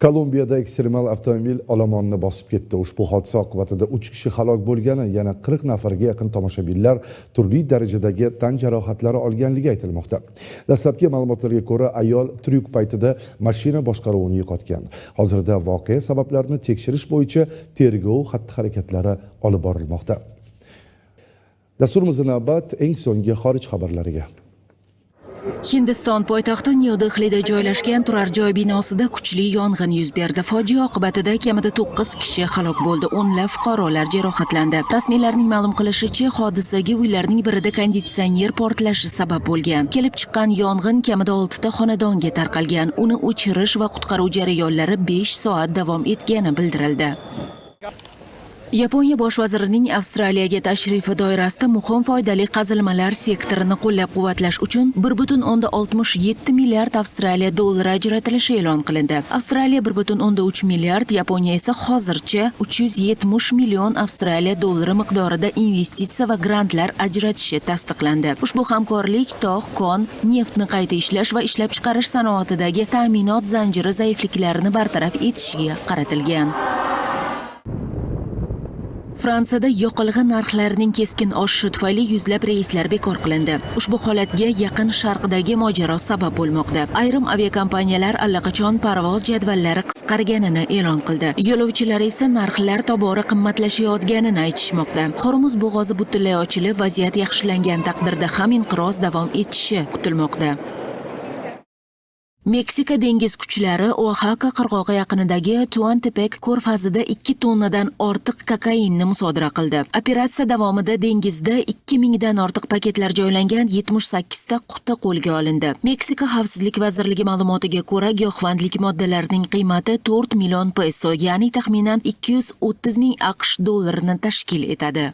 Kolumbiyada ekstremal avtomobil olomonni bosib ketdi. Ushbu hodisa oqibatida 3 kishi halok bo'lgani, yana 40 nafarga yaqin tomoshabinlar turli darajadagi tan jarohatlari olganligi aytilmoqda. Dastlabki ma'lumotlarga ko'ra, ayol tryuk paytida mashina boshqaruvini yo'qotgan. Hozirda voqea sabablarini tekshirish bo'yicha tergov xatti-harakatlari olib borilmoqda. Dasturimizda navbat eng so'nggi xorij xabarlariga. Hindiston poytaxti Nyu Dehlida joylashgan turar joy binosida kuchli yong'in yuz berdi. Fojia oqibatida kamida 9 kishi halok bo'ldi, o'nlab fuqarolar jarohatlandi. Rasmiylarning ma'lum qilishicha, hodisaga uylarning birida konditsioner portlashi sabab bo'lgan. Kelib chiqqan yong'in kamida 6 ta xonadonga tarqalgan. Uni o'chirish va qutqaruv jarayonlari 5 soat davom etgani bildirildi. Yaponiya bosh vazirining Avstraliyaga tashrifi doirasida muhim foydali qazilmalar sektorini qo'llab-quvvatlash uchun 1,67 milliard Avstraliya dollari ajratilishi e'lon qilindi. Avstraliya 1,3 milliard, Yaponiya esa hozircha 370 million Avstraliya dollari miqdorida investitsiya va grantlar ajratishi tasdiqlandi. Ushbu hamkorlik tog' kon, neftni qayta ishlash va ishlab chiqarish sanoatidagi ta'minot zanjiri zaifliklarini bartaraf etishga qaratilgan. Fransiyada yoqilg'i narxlarining keskin oshishi tufayli yuzlab reyslar bekor qilindi. Ushbu holatga Yaqin Sharqdagi mojaro sabab bo'lmoqda. Ayrim aviakompaniyalar allaqachon parvoz jadvallari qisqarganini e'lon qildi. Yo'lovchilar esa narxlar tobora qimmatlashayotganini aytishmoqda. Hormuz bo'g'ozi butunlay ochilib, vaziyat yaxshilangan taqdirda ham inqiroz davom etishi kutilmoqda. Meksika dengiz kuchlari Oaxaka qirg'og'i yaqinidagi Tuantepek ko'rfazida 2 tonnadan ortiq kokainni musodara qildi. Operatsiya davomida dengizda 2000 dan ortiq paketlar joylangan 78 ta quti qo'lga olindi. Meksika xavfsizlik vazirligi ma'lumotiga ko'ra, giyohvandlik moddalarining qiymati 4 million peso, ya'ni taxminan 230 ming AQSh dollarini tashkil etadi.